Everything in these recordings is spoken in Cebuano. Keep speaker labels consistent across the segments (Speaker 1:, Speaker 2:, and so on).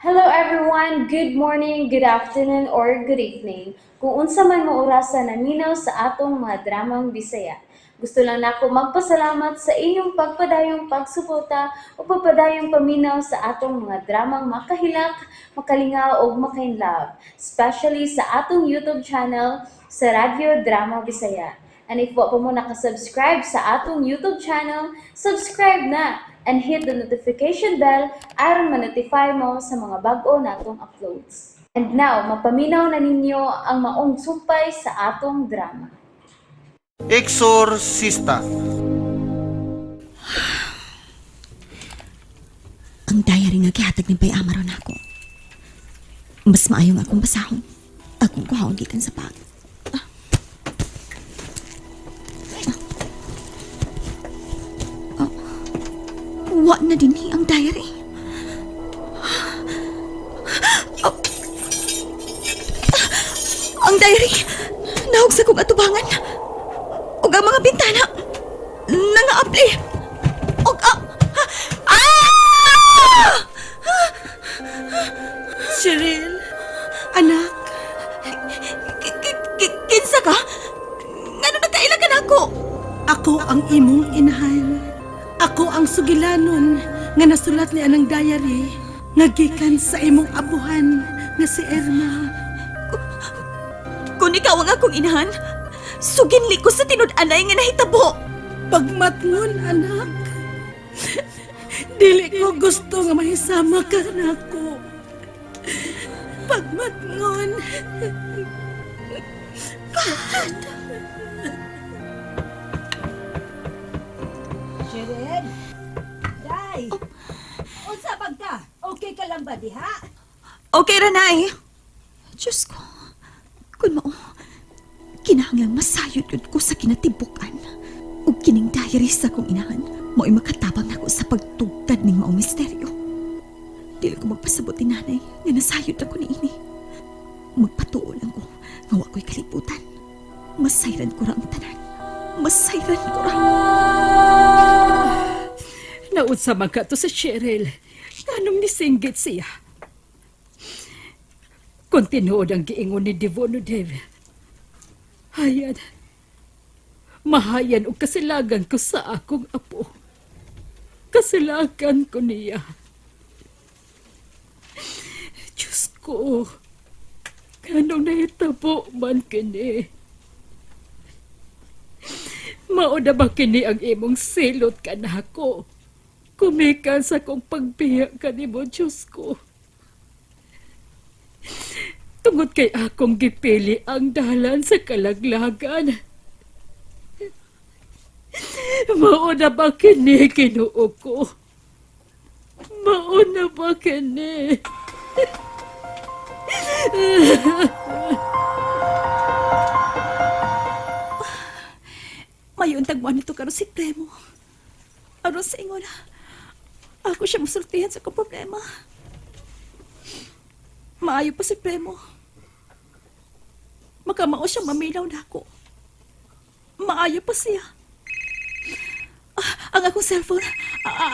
Speaker 1: Hello everyone! Good morning, good afternoon, or good evening. Kung unsa man mo orasa naminaw sa atong mga dramang Bisaya. Gusto lang nako magpasalamat sa inyong pagpadayong pagsuporta o pagpadayong paminaw sa atong mga dramang makahilak, makalingaw ug makainlove, especially sa atong YouTube channel sa Radyo Drama Bisaya. And if wa pa mo nakasubscribe sa atong YouTube channel, subscribe na and hit the notification bell aron ma-notify mo sa mga bag-o natong uploads. And now, mapaminaw na ninyo ang maong sumpay sa atong drama.
Speaker 2: Exorcista.
Speaker 3: Ang diary nga gihatag ni Bay Amaro nako. Mas maayo nga akong basahon. Akong kuhaon gikan sa bag. Ah. Ah. Wa na dinhi ang diary. Ah. Ang diary! Nahog sa kong atubangan. Ug ang mga bintana nangaapli. Og ang... Ah!
Speaker 4: Cheryl, anak,
Speaker 3: Kinsa ka? Ngano nagkaila ka nako?
Speaker 4: Ako ang imong inahan. Ako ang sugilanon nga nasulat ni anang diary nga gikan sa imong abuhan nga si Erma.
Speaker 3: Kung ikaw ang akong inahan, suginli ko sa tinud-anay nga nahitabo.
Speaker 4: Pagmatngon, anak. Dili ko gusto nga mahisama ka nako. Pagmatngon.
Speaker 5: Cheryl? Day! Unsa bag ka? Okay ka lang ba diha?
Speaker 3: Okay ra, Nay. Diyos ko, kung mao, kinahanglang masayod yun ko sa kinatibukan. Ug kining diary sa akong inahan, mo'y makatabang nako sa pagtugtad ning maong misteryo. Dili ko magpasabot ni nanay nga nasayod ako niini. Magpatuo lang ko nga wa ko'y kalibutan. Masayran ko ra ang tanan. Masayran ko ra.
Speaker 6: Naunsa man ka to sa Cheryl. Nganong nisinggit siya? Kung tinuod ang giingon ni Devono Dev, hayan, mahayan og kasilagan ko sa akong apo. Kasilagan ko niya. Diyos ko, kanong nahitabo man kini? Mao na ba kini ang imong silot kanako? Kumikan sa kong pagbiya kanimo, Diyos ko. Tungod kay akong gipili ang dalan sa kalaglagan. Mao na ba kini, Ginoo ko? Mao na ba kini?
Speaker 3: Mayon tagmuan nito karon si Premo. Aron sa ingon, ako siya musultihan sa akong problema. Maayo pa si Premo. Makamao siya maminaw na ako. Maayo pa siya. Ah, ang akong cellphone.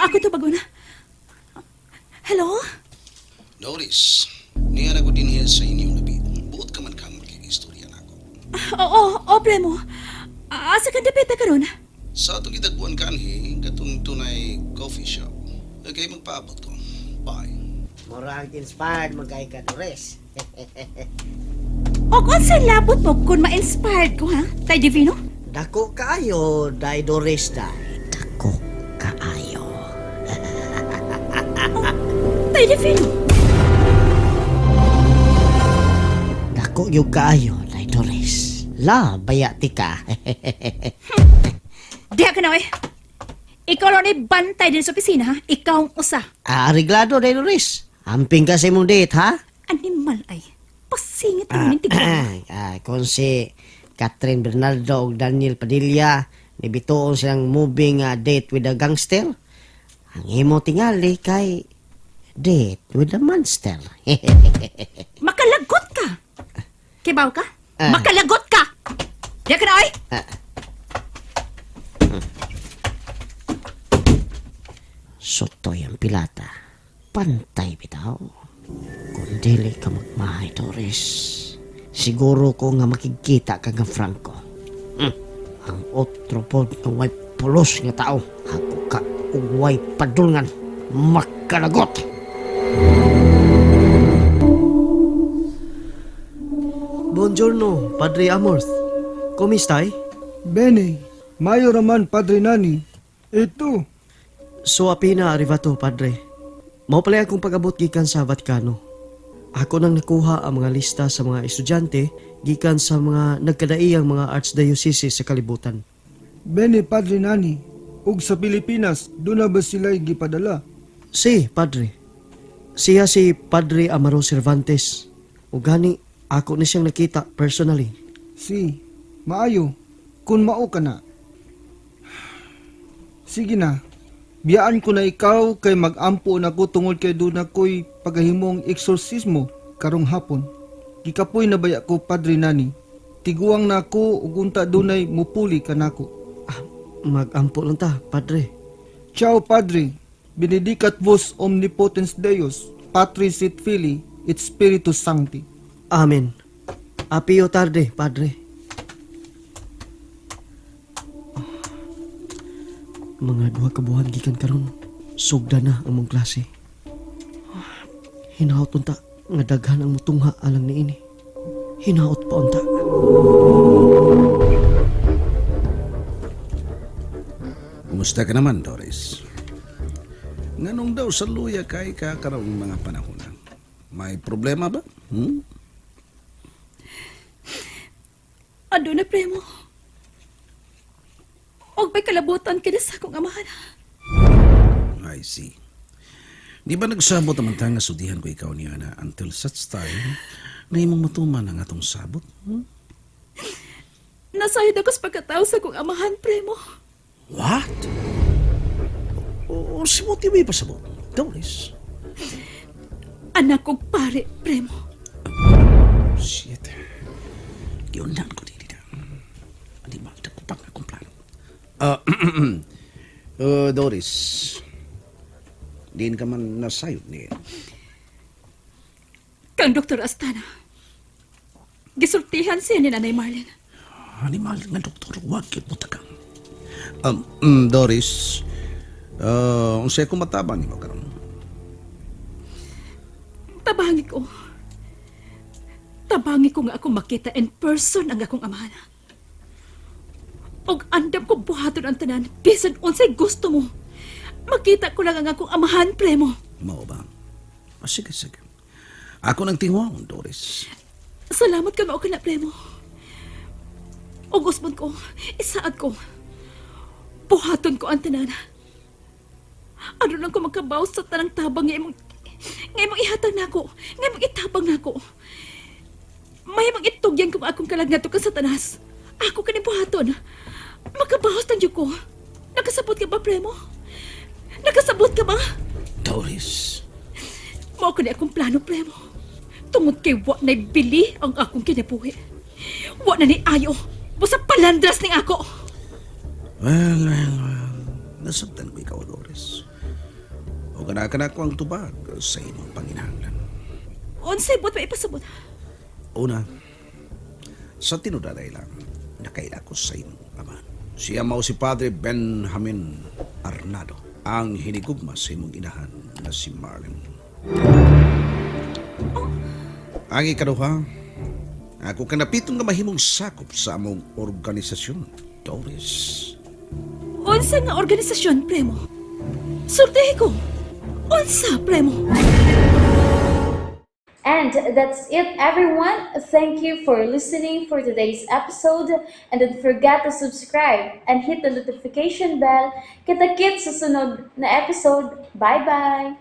Speaker 3: Ako tubago na. Hello?
Speaker 7: Doris, niya na ko din sa inyong labi. Buot ka man kang makigistorya na ako.
Speaker 3: Oo, oo, Premo. Asa ka dapita karon?
Speaker 7: Sa atong gitagbuan kanhi, katong tunay coffee shop. Okay, magpaabot ko. Bye.
Speaker 8: Murag inspired man kay ka, Doris.
Speaker 3: O kung sa labot mo kung ma-inspired ko, ha? Tay Divino?
Speaker 8: Dako kaayo, Day Doris day. Dako kaayo.
Speaker 3: Tay Divino?
Speaker 8: Dako yung kaayo, Day Doris. La, baya ti ka.
Speaker 3: Diha ka na, eh. Ikaw lang ni bantay din sa opisina, ha? Ikaw ang usa.
Speaker 8: Ah, Areglado, Day Doris. Amping ka sa imong date, ha?
Speaker 3: Animal ay. Pasingit naman yung tignan.
Speaker 8: Kung si Catherine Bernardo ug Daniel Padilla nibituon silang moving date with a gangster, ang imo tingali kay date with a monster.
Speaker 3: Makalagot ka! Kibaw ka?
Speaker 8: Ah.
Speaker 3: Makalagot ka! Diha ka na, oy!
Speaker 8: Sotoy ang pilata. Pantay bitaw. Dili ka magmahay, Doris. Siguro ko nga makikita ka nga Franco. Ang otro pod nga way pulos nga tao. Ako ka ug way padulngan. Makalagot!
Speaker 2: Buongiorno, Padre Amorth. Come stai?
Speaker 9: Bene, mayo raman Padre Nani. Ito,
Speaker 2: So apina arrivato, Padre. Mao pala akong pag-abot gikan sa Vatikano. Ako nang nakuha ang mga lista sa mga estudyante gikan sa mga nagkadaiyang mga archdiocese sa kalibutan.
Speaker 9: Bene Padre Nani. Ug sa Pilipinas, doon na ba sila gipadala?
Speaker 2: Si, Padre. Siya si Padre Amaro Cervantes. O gani, ako ni siyang nakita personally.
Speaker 9: Si, maayo. Kung mao ka na. Sige na. Biyaan ko na ikaw kay magampo na ko tungod kay doon ako'y pagahimong eksorsismo karong hapon. Gikapoy na baya ko Padre Nani. Tiguang na ako ug unta dunay mupuli kanako.
Speaker 2: Ah, magampo lang ta, Padre.
Speaker 9: Ciao Padre, benedicat vos omnipotens Deus, Patris et Filii, et Spiritus Sancti.
Speaker 2: Amen. Apio tarde, Padre. Mga duha ka buwan gikan karon, sugda na ang mong klase. Hinaot unta nga daghan ang mutungha alang niini. Hinaot pa unta.
Speaker 7: Kumusta ka naman, Doris? Nganong daw sa luya kay ka karong mga panahon na? May problema ba? Hmm?
Speaker 3: Ado na, premo. Og may kalabutan kini sa akong amahan.
Speaker 7: I see. Di ba nagsabot naman ta nga sudihan ko ikaw niya na until such time na imong matuman ang atong sabot? Hmm?
Speaker 3: Nasayod ako sa pagkatao sa akong amahan, premo.
Speaker 7: What? O, o si mo ti may pasabot? Doris?
Speaker 3: Anak kong pare, premo.
Speaker 7: Shit. Giundan ko dili na. Di ba? Nagkupak na akong plano. Ah, Doris, diin ka man nasayod niya.
Speaker 3: Kang Dr. Astana. Gisultihan siya ni Nanay Marlene.
Speaker 7: Animal nga doktor, wag yun mo tagang. Doris, unsay ko matabang nimo karon?
Speaker 3: Tabangi ko. Tabangi ko nga ako makita in person ang akong amahan. Og andam ko buhaton ang tanan, bisan unsay gusto mo. Makita ko lang ang akong amahan, premo.
Speaker 7: Mao ba? Ah, sige, sige. Ako nang tinguhaon, Doris.
Speaker 3: Salamat ka mao ka na, premo. Og usbon ko, isaad ko. Buhaton ko ang tanan. Ano lang ko magkabaw sa tanang tabang nga imong ihatag nako, nga imong itabang nako. May imong itugyan kung akong kalag ngadto ka Satanas. Ako kani buhaton. Makabawas tan jud ko. Nakasabot ka ba, premo? Nakasabot ka ba?
Speaker 7: Doris,
Speaker 3: Mao ko ni akong plano, premo. Tungod kay wa na'y bili ang akong kinabuhi. Wa na ni ayo. Busa palandras ning ako.
Speaker 7: Well, well, well. Nasabtan ko ikaw, Doris. O kana ko ang tubag sa imong panginahanglan.
Speaker 3: Unsay buot maipasabot?
Speaker 7: Una, sa tinudanay lang, nakaila ko sa imong ama. Siya mao si Padre Benjamin Arnado, ang hinigugma sa imong inahan na si Marlene. Ang ikaduha, ako kanapitong nga mahimong sakop sa among organisasyon, Doris.
Speaker 3: Unsa nga organisasyon, premo? Sultihi ko. Unsa, premo?
Speaker 1: And that's it, everyone. Thank you for listening for today's episode. And don't forget to subscribe and hit the notification bell. Kita-kits sa sunod na episode. Bye-bye!